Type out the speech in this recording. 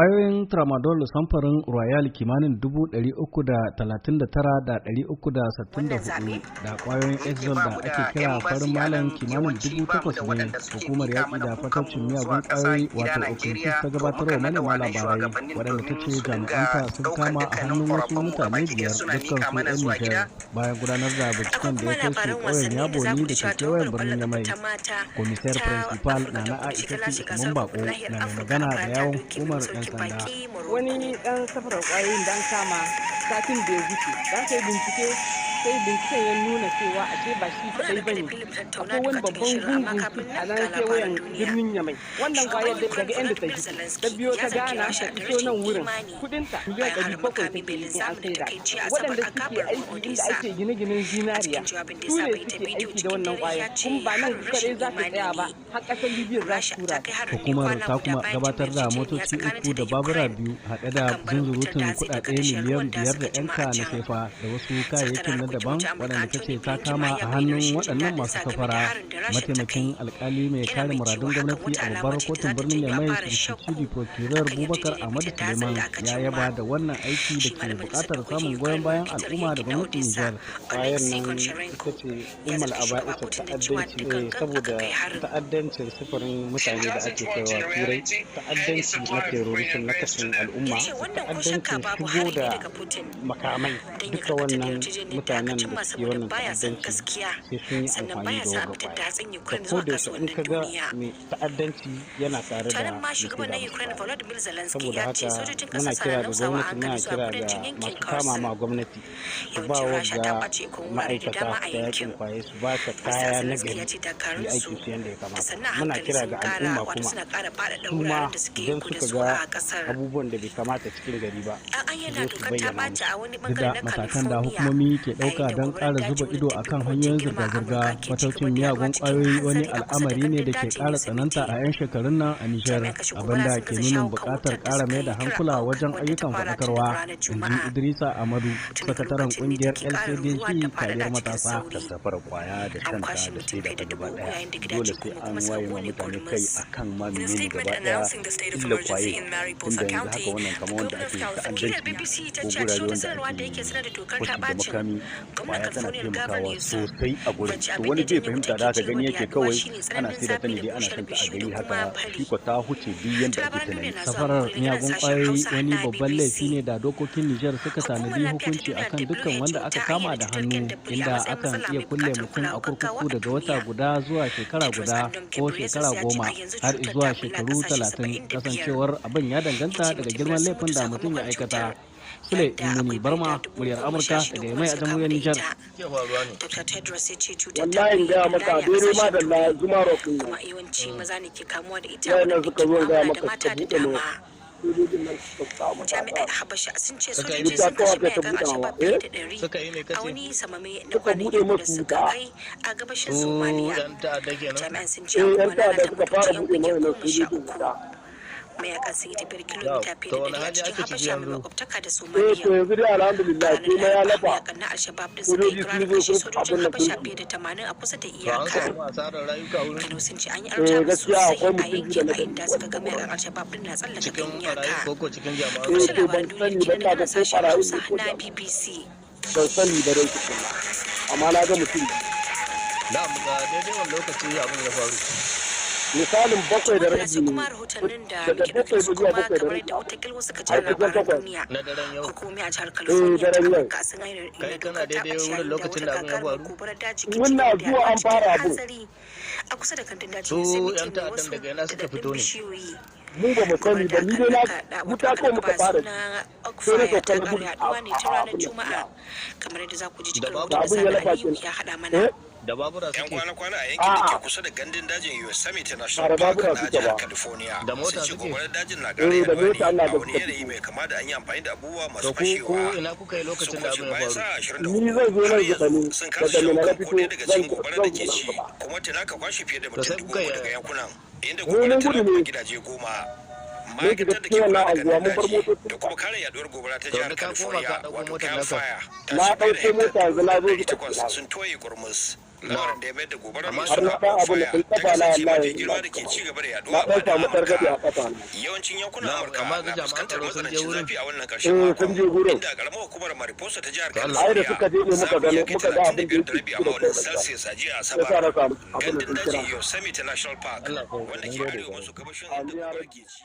Ƙwayoyin tramadol samfurin Royal kimanin 339,364 da ƙwayoyin Exol da ake kira farin malam kimanin 8,000 ne hukumar yaƙi da fataucin miyagun ƙwayoyi, wato Okansis, ta gabatar wa manema labarai, waɗanda ta ce jami'anta sun kama a hannun wasu mutane biyar, dukkan su 'yan Nijar, bayan gudanar da binciken da ya kai su ƙauyen Yaboni da ke kewayen birnin Yamai. Commissaire Principal Nana Aishatu Usman Bako na mai magana da yawun hukumar 'yan sanda. Wani dan safarar kwayoyin da an kama satin da ya wuce, da aka yi bincike, sai binciken ya nuna cewa ashe ba shi kadai bane, akwai wani babban gungun a nan kewayen birnin Yamai. Wannan kwayar daga inda ta fito, ta biyo ta Gana ta fito nan wurin, kudinta miliyan 700 take yi in an saida. Waɗanda suke aiki inda ake gine-ginen zinariya, su ne suke aiki da wannan kwayar, kuma ba nan kadai za ta tsaya ba, har ƙasar Libya za su tura. Hukumar ta kuma gabatar da motoci uku da babura biyu, haɗe da zunzurutun kuɗaɗe miliyan 5 da yanka na sefa da wasu kayayyakin na daban, waɗanda ta ce ta kama a hannun waɗannan masu safara. Mataimakin alkali mai kare muradun gwamnati a babbar kotun birnin Yamai, Substitut Procureur Bubakar Ahmadu Suleiman, ya yaba da wannan aiki da ke buƙatar samun goyon bayan al'umma da gwamnatin Nijar. Kwayar nan ita ce ummul aba'isa ta'addanci, saboda ta'addancin sufurin mutane da ake kaiwa Turai, ta'addanci na terrorism na kashin al'umma, ta'addancin shigo da makamai, duka wannan mutanen da suke wannan ta'addanci sai sun yi amfani da wagga kwaya. Da ko da yaushe in ka ga mai ta'addanci, yana tare da mai saida. Saboda haka muna kira ga gwamnati, muna kira ga masu kama ma gwamnati, su ba wagga ma'aikata da yakin kwaye, su ba ta kaya na gari, su yi aiki su yadda ya kamata. Muna kira ga al'umma kuma, su ma idan suka ga abubuwan da bai kamata cikin gari ba, su zo su bayyana musu. Duk da matakan da hukumomi ke ɗauka don ƙara zuba ido akan hanyoyin zirga-zirga, fataucin miyagun ƙwayoyi wani al'amari ne da ke ƙara tsananta a 'yan shekarun nan a Nijar, abinda ke nunin buƙatar ƙara mai da hankula wajen ayyukan faɗakarwa, in ji Idrisa Amadu, sakataren ƙungiyar LCDC kariyar matasa. Safarar kwaya da shanta da sai da ta gaba ɗaya, dole sai an waye ma mutane kai akan ma menene gaba ɗaya illa kwaye, tunda yanzu haka wannan kamar wanda ake ta'addanci ko gurare wanda ake fashi da makami, kwaya tana taimakawa sosai a gurin. To wani bai fahimta, da haka gani yake kawai ana sai da ta ne dai, ana shanta a gari haka. Shi ko ta huce duk yanda ake tunani. Safarar miyagun kwayoyi wani babban laifi ne da dokokin Nijar suka tanadi hukunci akan dukkan wanda aka kama da hannu, inda akan iya kulle mutum a kurkuku daga wata guda zuwa shekara guda ko shekara 10 har zuwa shekaru 30, kasancewar abin ya danganta daga girman laifin da mutum ya aikata. Sule Mummuni Barma, Muryar Amurka, daga Yamai a Jamhuriyar Nijar. Wallahi in gaya maka, daidai ma da na zuma rock ne yaran suka zo, gaya maka, suka buɗe mu sojojin nan suka samu. Jami'ai a Habasha sun ce Suka sojoji yi sun kashe wuta kawai aka mayakan buɗawa, Alshabab eh? fiye da 100 Suka yi mai a kace? wani samame na Suka kwanaki buɗe uku da masu suka wuta. kai a gabashin Su Somaliya. yan ta'adda kenan. Jami'an sun ce Eh, an yan kuma ta'adda lalata suka fara motoci yan buɗe ƙungiyar mana 13. sojojin wuta. Mayakan sun yi tafiyar kilomita fiye To da wani 100 a hali cikin ake ciki Habasha mai yanzu? makwabtaka da Eh, to Somaliya. yanzu dai alhamdulillah Ranar komai ya Laraba, lafa. mayakan na Alshabab din suka yi Sojoji kirarin sun zo kashe sun sojojin abin nan Habasha sun fiye da 80 a kusa da To an iyaka. samu asarar rayuka wurin? Kano sun ce an yi Eh, artabu gaskiya sosai akwai a mutum biyu da yankin na a gani inda suka ga mayakan Alshabab din na tsallaka Cikin kan barayi iyaka. koko cikin jami'an Eh, Wasu to tsaro? ban labaran duniya sani ba, kenan ina daga ga ko sashen barayi Hausa ne ko na jami'an. BBC. Ban sani ba dai tukuna, amma na ga mutum biyu. Na'am, ga daidai wani lokaci abin ya faru? Misalin bakwai da Madalla, rabi sai ne. kuma rahotannin da Daga muke ɗauke da 7 su zuwa kuma 7 da kamar rabi yadda watakil wasu ka ji har a kusan labaran 8. duniya. Na daren yau. Hukumomi a jihar Eh, California ta daren yau. Amurka sun ayyana Kai dokar kana ta daidai ɓaci wurin yayin da lokacin wata da abin ya gagarumar faru? gobarar daji ke ci Muna gaba da zuwa yaduwa an cikin fara abin. hanzari a kusa da kantin dajin Su Yosemite yan mai ta'addan wasu daga ina suka daɗaɗɗun fito ne? bishiyoyi. Mu ba mu Gobarar sani da ba, ni aka dai na nakaɗa wato wuta aka kawai muka lakaba fara ji. suna Sai na Oakfire sauka ta na ƙara gudu a yaduwa ne tun a ranar abin nan. Juma'a, kamar yadda za ku ji Da cikin babura Da rahoton da abin ya Sani lafa Aliyu kenan. ya haɗa mana. Eh? Da babura 'Yan suke? kwana-kwana a yankin da ke A'a, kusa da gandun dajin Yosemite ba National da Park babura na suke jihar ba. California Da sun mota ce suke? gobarar dajin na ƙara Eh, da yaduwa mota ne Allah a da wani suka yanayi fito. mai kama da an yi amfani da abubuwa masu To ku fashewa. ina kuka yi Sun lokacin da kuma ce abin ya bayan faru? sa'a Ni 23 zan zo har nan yanzu Zuba sun ne, kasa daga shawo Mina na kan ko fito ɗaya daga zan cikin gobarar zan da zo ke nan ci, gaba. kuma tana ka kwashe fiye da To mutum sai dubu kuka uku daga yaya? yankunan inda Mu gobarar mun ta gudu lafa ne, gidaje 10. mun shiga Ma'aikatar da ke cikin kula wannan da anguwa gandun mun bar daji motocin da kuma kare yaduwar gobara ta To jihar yanzu ka koma ka California, ɗauko wato motar Cal naka? Fire, ta Na ce fiye da ɗauko hekta mota yanzu na dubu zo ɗari Zuba takwas kenan. sun toye kurmus. Lamarin da ya mayar da gobarar mai Har na suna ɗan abu na Fire ɗin ta kafa na kasance mafi wallahi girma da ke ci gaba da yaduwa na a ɗan faɗin samu targaɗe Amurka. a kafa na. Yawancin yankunan Na'am, Amurka amma yanzu na jami'an fuskantar tsaro sun je matsanancin wurin. zafi a wannan ƙarshen Eh, sun makon, je gurin. inda ƙaramar hukumar Mariposa ta jihar To Allah. Ai da California suka je ne muka zafi gano ya kai muka ga abin da 35 da yake rabi a ciki da ma'aunin kai gaskiya. Celsius a jiya Ya sa Asabar. na samu abin da Gandun sun dajin kira. Yosemite National Park Allah ya wanda mun ke gode arewa kwarai. maso gabashin inda Amin ya gobarar rabbi. ke ci.